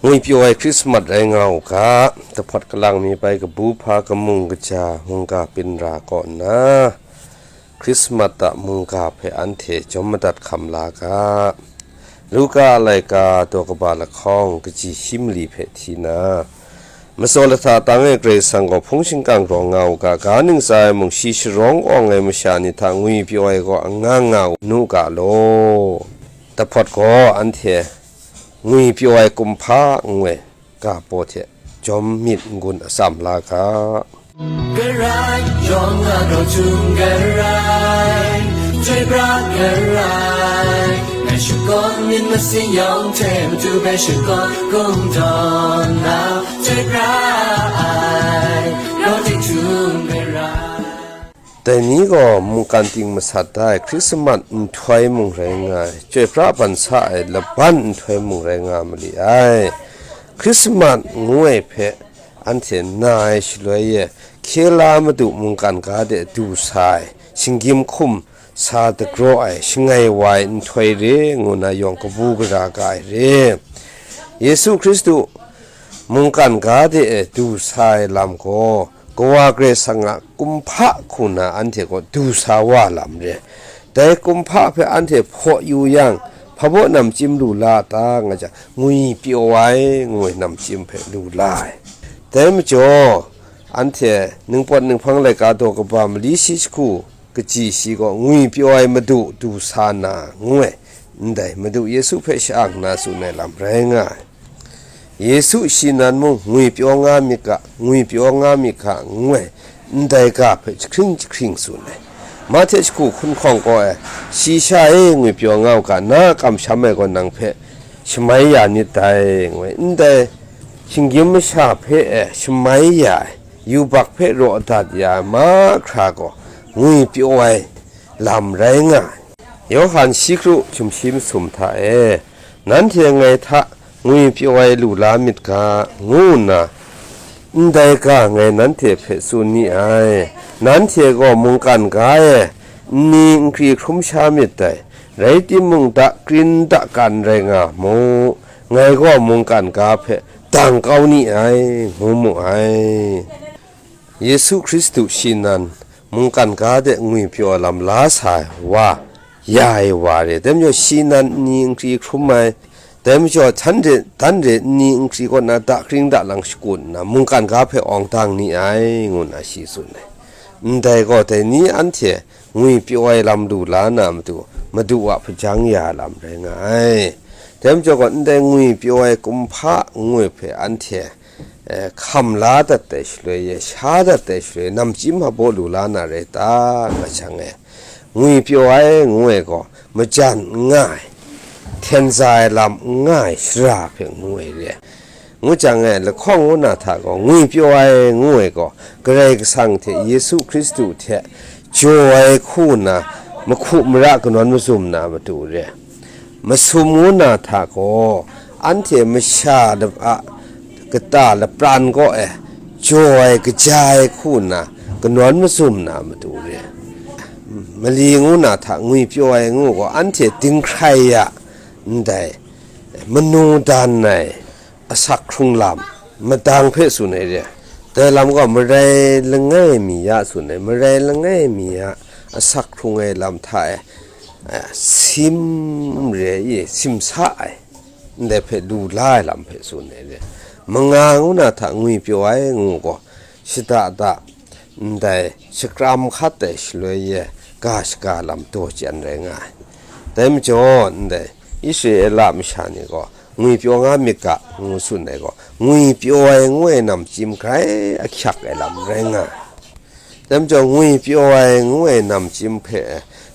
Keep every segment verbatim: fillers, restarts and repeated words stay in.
Ngwi pyaw ai Krismas rai nga u ga, dahpawt kalang mi bai kabu hpa kamung kaja mungga pinra kaw nna, Krismas a mungga hpe anhte jawm madat hkam la ga. Luka a laika daw kaba lahkawng kaji shi mali hpe hti na, matsaw lahta tang e Karai Kasang gaw hpung shingkang rawng nga u ga, ga ntsa e mung shi sharawng awng ai masha ni hta ngwi pyaw ai gaw anga nga u nu ga law. Dahpawt gaw anhte ngwi pyaw ai kumhpa ngu ai ga baw hte jawm myit n-gun atsam la ga. Garai, yawng a rau htum garai, chyoi pra garai, ngai shakawn myit masin yawng hte matu bai shakawn kungdawn na, chyoi pra ai, rau ting htum garai. Dai ni gaw mungkan ting masat da ai Krismas nhtoi mung rai nga ai, chyoi pra ban sa ai laban nhtoi mung rai nga mali ai. Krismas ngu ai hpe anhte na ai shaloi e, hkye la madu mungkan ga de du sa ai, shinggyim hkum sa dagraw ai, shangai wa ai nhtoi re ngu na yawng kabu gara ga ai re. Yesu Hkristu mungkan ga de e du sa ai lam gaw, Kawa Karai Kasang a kumhpa hku na anhte gaw du sa wa lam re. Dai kumhpa hpe anhte hpaw yu yang, hpa baw namchyim lu la a ta, nga jang, ngwi pyaw ai, ngu ai namchyim hpe lu la ai. Dai majaw, anhte ningpawt ninghpang laika daw kaba mali shi jahku kaji shi gaw ngwi pyaw ai madu du sa na, ngu ai, ndai Madu Yesu hpe sha-ang na tsun ai lam rai nga ai. Yesu shi nan mung ngwi pyaw nga myit ga, ngwi pyaw nga myit ga, ngu ai, ndai ga hpe jahkring jahkring tsun ai. Mahte jahku hkunhkawng kaw e, shi sha e ngwi pyaw nga u ga, na a kamsham ai gaw nang hpe shamai ya nit dai, ngu ai, ndai shinggyim masha hpe e shamai ya ai, yubak hpe raw dat ya ai mahkra gaw ngwi pyaw ai lam rai nga ai. Yawhan shi kru hkyum shi masum hta e, nanhte ngai hta ngwi pyaw ai lu la myit ga, ngu nna, ndai ga ngai nanhte hpe tsun ni ai. Nanhte gaw mungkan ga e nni nkri hkrum sha myit dai, rai timung, dakrin dakan rai nga mu, ngai gaw mungkan ga hpe dang kau ni ai, ngu mu ai. Yesu Hkristu shi nan mungkan ga de ngwi pyaw ai lam la sa ai wa, ya ai wa re. Dai majaw shi nan nni nkri hkrum ai, dai majaw htan re, dan re nni nkri kaw na dakring dalang shakut nna, mungkan ga hpe awng dang ni ai, ngu nna shi tsun ai. Ndai gaw, dai ni anhte ngwi pyaw ai lam lu la na matu, Madu a hpajang ya lam rai nga ai. Dai majaw gaw, ndai ngwi pyaw ai kumhpa ngu ai hpe anhte, eh, hkam la dat ai shaloi e, sha dat ai shaloi e, namchyim hpa baw lu la na rai ta, nga jang e, ngwi pyaw ai ngu ai gaw, majan n nga ai, hten za ai lam n nga ai shara hpe ngu ai re. Ngu jang e, lahkawng ngu na hta gaw, ngwi pyaw ai ngu ai gaw, Karai Kasang hte Yesu Hkristu hte jaw ai hku nna, mahku mara kanawn mazum na matu re. Masum ngu na hta gaw, anhte masha a kata lapran kaw e jaw ai, kaja ai hku nna kanawn mazum na matu re. Mali ngu na hta ngwi pyaw ai ngu gaw, anhte dinghkrai ya ndai, manu dan ai asak hkrung lam madang hpe tsun ai re. Dai lam gaw, marai langai mi ya tsun ai, marai langai mi ya asak hkrung ai lam hta e, eh, sim re i, simsa ai, ndai hpe lu la ai lam hpe tsun ai re. Manga ngu na hta ngwi pyaw ai ngu gaw, shada da ndai shakram hkat ai shaloi e ga shaga lam daw chyan rai nga ai. Dai majaw, ndai Israela masha ni gaw, ngwi pyaw nga myit ga, ngu tsun ai gaw, ngwi pyaw ai ngu ai namchyim grai ahkyak ai lam rai nga ai. Dai majaw, ngwi pyaw ai ngu ai namchyim hpe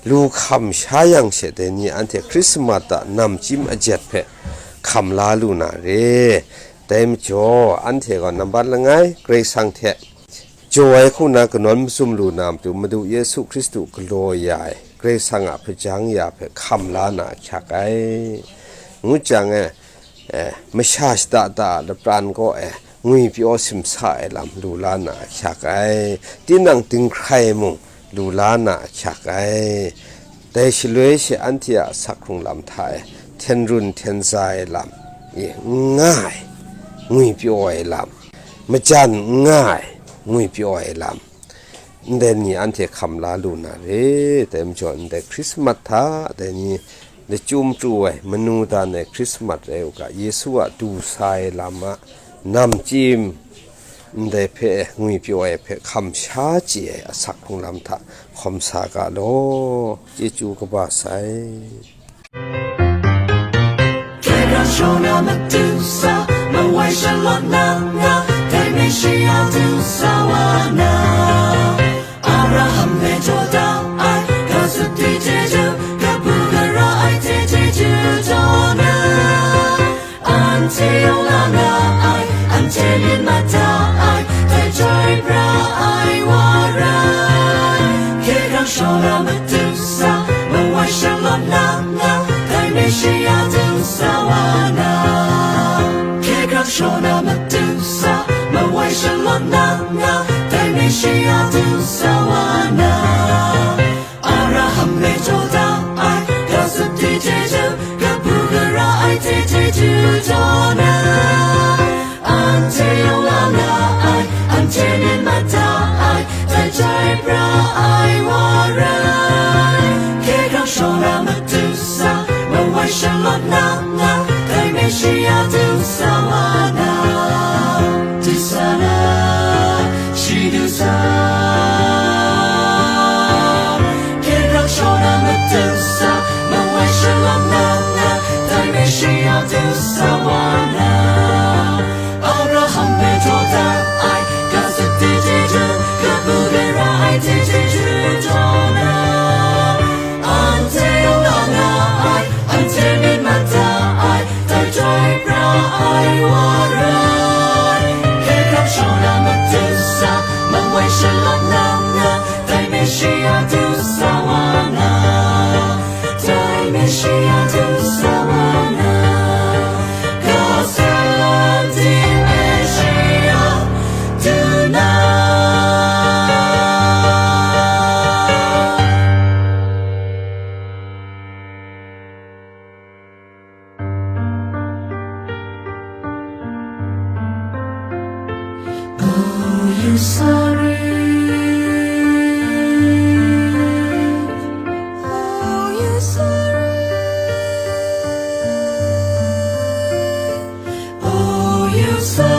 lu hkam sha yang she, dai ni anhte Krismas a namchyim ajet hpe hkam la lu na re. Dai majaw, anhte gaw nambat langai Karai Kasang hte jaw ai hku na kanawn mazum lu na matu, Madu Yesu Hkristu galaw ya ai, Karai Kasang a hpajang ya hpe hkam la na ahkyak ai. Ngu jang e, eh, masha shada da a lapran kaw e ngwi pyaw simsa ai lam lu la na ahkyak ai. Tinang dinghkrai mung lu la na ahkyak ai. Dai shaloi she anhte a asak hkrung lam hta e hten run hten za ai lam e n nga ai. ngwipyaw ai lam, majan n nga ai ngwipyaw ai lam, ndai ni anhte hkam la lu na re. Dai majaw, ndai Hkrismat hta, dai ni lachyum pru ai, manu dan ai Hkrismat rai u ga, Yesu a du sa ai lam a namchyim, ndai hpe ngwipyaw ai hpe hkam sha chye ai asak hpung lam hta hkawm sa ga law. Chyeju kaba sai. Kehkang shaw na matu sa, mawai shalawt na nga, dai Meshia du sa wa na. Abraham hpe jaw da ai, ga sut di chyeju, kabu gara ai hte chyeju jaw na. Anhte yawng la nga ai, anhte myit mat da ai, dai chyoi pra ai wa rai. Hkye hkrang shaw na matu sa, mawai shalawt na nga, dai Meshia du sa wa na. Hkye hkrang shaw na matu sa, mawai shalawt na nga, dai Meshia du sa wa na. Abraham hpe jaw da ai, ga sut di chyeju, kabu gara ai hte chyeju jaw na. Anhte yawng la nga ai, anhte myit mat da ai, dai chyoi pra ai wa rai. Hkye hkrang shaw na matu sa, mawai shalawt na nga, dai Meshia du sa wa na. Di sa na, shi du sa. Hkye hkrang shaw na matu sa, mawai shalawt na nga, dai Meshia du sa wa na. Abraham hpe jaw da ai, ga sut di chyeju, kabu gara ai hte chyeju jaw na. Anhte yawng la nga ai, anhte myit mat da ai, dai chyoi pra ai wa rai. Hkye hkrang shaw na matu sa, mawai shalawt na nga, dai Meshia du sa wa na. Dai Meshia du sa wa na. Ga sut di Meshia du na. Oh, you sorry. Oh, you sorry. Oh, you sorry.